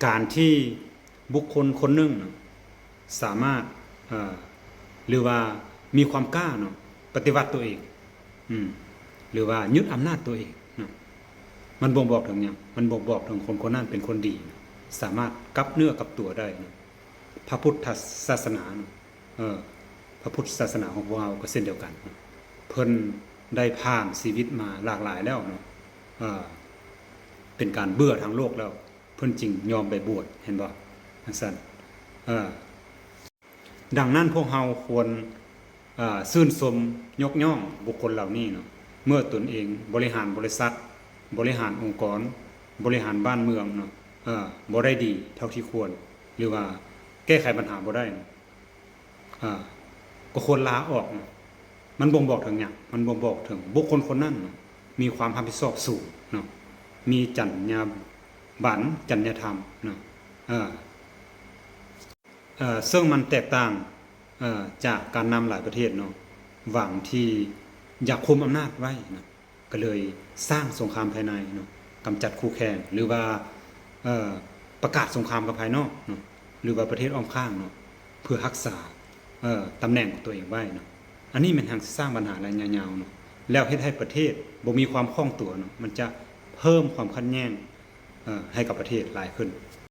ການທີ່ບຸກຄົນຄົນໜຶ່ງເນາະ ສາມາດ ເອີ ຫຼືວ່າມີຄວາມກ້າເນາະ ປະຕິວັດຕົວເອງ ອືມ ຫຼືວ່າຍຶດອຳນາດຕົວເອງເນາະ ມັນບົ່ງບອກເຖິງຫຍັງ? ມັນບົ່ງບອກເຖິງຄົນຄົນນັ້ນເປັນຄົນດີເນາະ ສາມາດກັບເນື້ອກັບຕົວໄດ້ເນາະ. ພະພຸດທະສາສະໜາເນາະ ເອີ ພະພຸດທະສາສະໜາຂອງພວກເຮົາກໍເຊັ່ນດຽວກັນເນາະ ເພິ່ນໄດ້ຜ່ານຊີວິດມາຫຼາກຫຼາຍແລ້ວເນາະ ເອີ ເປັນການເບື່ອທາງໂລກແລ້ວ ເພິ່ນຈຶ່ງຍອມໄປບວດ ເຫັນບໍ່? ຈັ່ງຊັ້ນ ເອີ ດັ່ງນັ້ນພວກເຮົາຄວນ ເອີ ຊື່ນຊົມຍົກຍ້ອງບຸກຄົນເຫຼົ່ານີ້ເນາະ ເມື່ອຕົນເອງບໍລິຫານບໍລິສັດ, ບໍລິຫານອົງກອນ, ບໍລິຫານບ້ານເມືອງເນາະ ເອີ ບໍ່ໄດ້ດີເທົ່າທີ່ຄວນ ຫຼືວ່າແກ້ໄຂບັນຫາບໍ່ໄດ້ເນາະ ເອີ ກໍຄວນລາອອກເນາະ. ມັນບົ່ງບອກເຖິງຫຍັງ? ມັນບົ່ງບອກເຖິງບຸກຄົນຄົນນັ້ນເນາະ ມີຄວາມຮັບຜິດຊອບສູງເນາະ ມີຈັນຍາບັນ ຈັນຍາທຳເນາະ ເອີ ເຊິ່ງມັນແຕກຕ່າງ ເອີ ຈາກການນຳຫຼາຍປະເທດເນາະ ຫວັງທີ່ຢາກຄຸມອຳນາດໄວ້ເນາະ ກໍເລີຍສ້າງສົງຄາມພາຍໃນເນາະ ກຳຈັດຄູ່ແຂ່ງ ຫຼືວ່າ ເອີ ປະກາດສົງຄາມກັບພາຍນອກເນາະ ຫຼືວ່າປະເທດອ້ອມຂ້າງເນາະ ເພື່ອຮັກສາ ເອີ ຕຳແໜ່ງຂອງຕົວເອງໄວ້ເນາະ. ອັນນີ້ແມ່ນຫາງຊິສ້າງບັນຫາໄລຍະຍາວເນາະ ແລ້ວເຮັດໃຫ້ປະເທດບໍ່ມີຄວາມຄ່ອງຕົວເນາະ ມັນຈະເພີ່ມຄວາມຂັດແຍ່ງ ເອີ ໃຫ້ກັບປະເທດຫຼາຍຂຶ້ນ.